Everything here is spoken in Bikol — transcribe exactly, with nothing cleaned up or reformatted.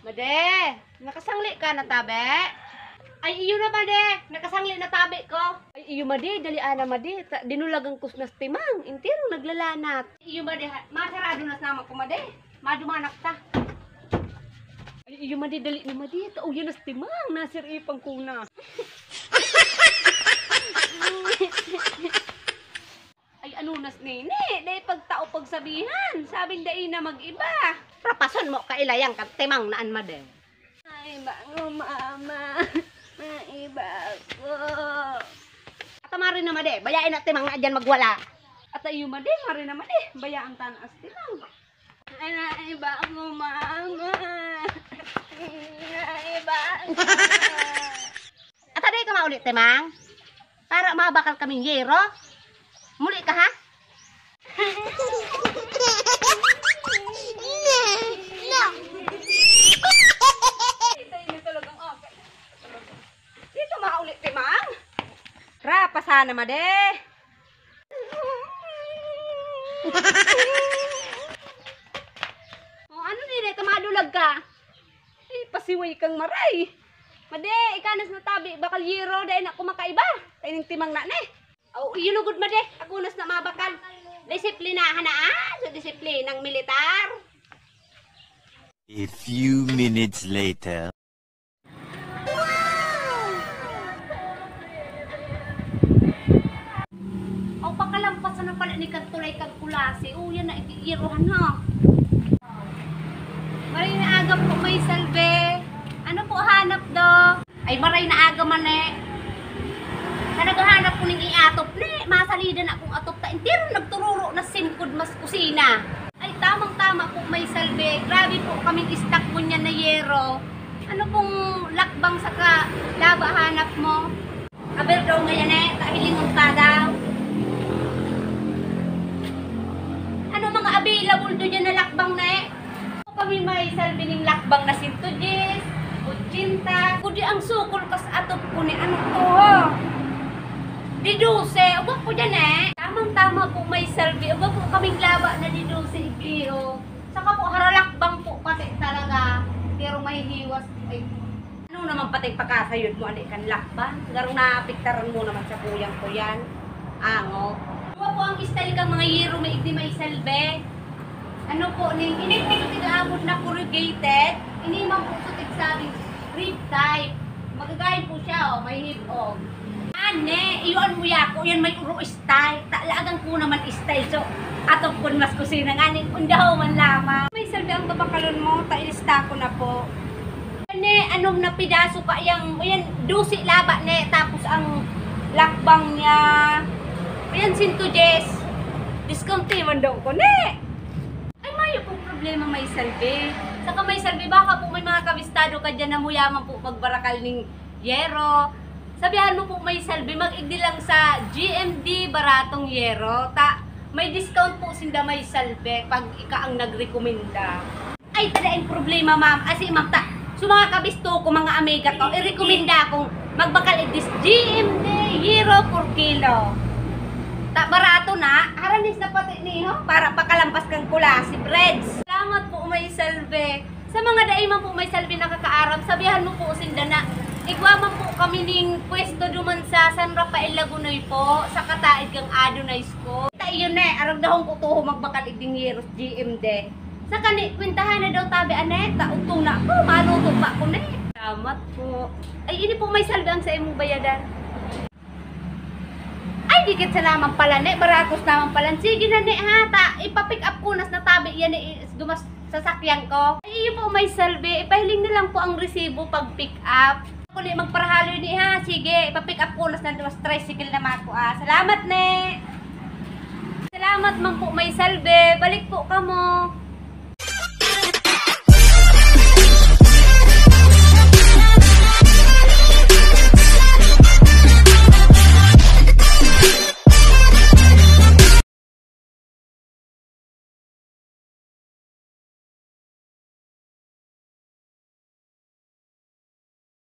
Made, nakasangli ka na tabi? Ay, iyo na, Made. Nakasangli na tabi ko. Ay, iyo, Made. Dali, ana, Made. Ta-, dinulagan ko nas timang. Entero naglalanat. Iyo, Made. Ha-, masarado na sa naman ko, Made. Madumanak ta. Ay, iyo, Made. Dali na, Made. Tao yan nas timang. Nasiripan ko na. Ay, ano nas nini? Dai pagtao pagsabihan. Sabing dai na mag-iba. Rapason mo, kailayang kan timang na an Made. Ay, bango, mama. Ay, bango. Ata mari na, Made. Bayain na timang na dyan magwala. Ata iyo, Made. Mari na, Made. Bayaan ta na as timang. Ay, bango, mama. Ay, bango. Ata dai ka mauli, timang? Para mabakal kaming yero. Muli ka, ha? Dito, yun talagang okay. Dito, mauli, timang. Rapa sana, Made. O, ano ni, dai ka madulag ka? Ay, pasiway kang maray. Made, ika nas na tabi, bakal yero, dai na ko makaiba. Kaining timang na ni. O, iyo lugod, Made. Ako nas na mabakal. Disiplinahan na, ah. So, disiplinang militar. A few minutes later. Aw, pakalampasan na pala ni kan tulay kan Culasi. O, yan na, iti-, irohan na. Maray na aga po, May Salve. Ano po hanap do? Ay, maray na aga man, eh. Sa naghahanap ko ning iatop, ne, masalida na akong atop ta. Entero nagtururo na simkod mas kusina. Ay, tamang-tama po, May Salve. Grabe po kaming stock ngunyan na yero. Ano pong lakbang saka laba hanap mo? Aber daw ngayon, eh, kahilingon ka daw. Ano mga available do dyan na lakbang na, eh? Kami, May Salve, ning lakbang na sento dyes, ochenta. Kudi ang sukol kas atop ko ni ano to, ha? Di dose, uga po dyan, eh. Tamang-tama po, May Salve, uga po kaming laba na di dose, igdi, oh. Saka po, haralakbang po pati talaga. Pero mahihiwas po, ay. Ano naman pati pakasayod mo, ani kan lakbang? Garong naapektaran mo naman sa kuyang ko yan. Ango. Ano po ang style kang mga yero, may igdi, May Salve? Ano po, ning, ini po ito tinaawag na corrugated. Ini man po ito tigsabing rib type. Magagayon po siya, oh, may hip, oh. Ane, iyon mo yako, yan may uro style. Talagang ko naman style. So, atop kun mas kusina nga, ning undaho man lamang. May Salve ang babakalon mo, tailista ko na po. Ane, anom na pidaso ka, yang, yan, dose laba ne, tapos ang lakbang niya, yan, sento dyes. Discount man daw ko, ne? Ay, mayo pong problema, May Salve. Saka, May Salve, baka po may mga kabistado ka dyan na muyaman po magbarakal ning yero. Sabihan mo po, May Salve, mag-igdi lang sa G M D Baratong Yero. Ta, may discount po sinda, May Salve, pag ika ang nagrekomenda. Ay, ta daing problema, ma'am. Asi, ma'am, ta, sa mga kabisto ko, mga amiga ko, irekomenda akong magbakal igdi sa G M D Yero, four kilo. Ta, barato na. Haranis na pati niho para pakalampas kang Culasi, Breds. Salamat po, May Salve. Sa mga dai man po, May Salve, nakakaaram, sabihan mo po sinda na igwa man po kami ning pwesto duman sa San Rafael Lagunoy po, sa kataed kang Adonai School. Ta iyon na, aragdahon ko toho magbakal igding yeros G M D. Sa kani, kwentahan na daw tabi, ane, ta ugtong na ako, maluto pa ako na eh. Salamat po. Ay, ini po, May Salve, ang sa imong bayadan. Ay, dikit sa naman pala, ne. Baratos naman pala. Sige na, ne, ha. Ta, ipa-pick up ko nas natabi yan, eh, dumas sasakyan ko. Ay, iyo po, May Salve. Ipahiling na lang po ang resibo pag pick up. Ako ni magparahaloy ni, ha. Sige, ipa-pick up ko nas na dumas tricycle na mako, ah. Salamat, ne. Salamat man po, May Salve. Balik po kamo.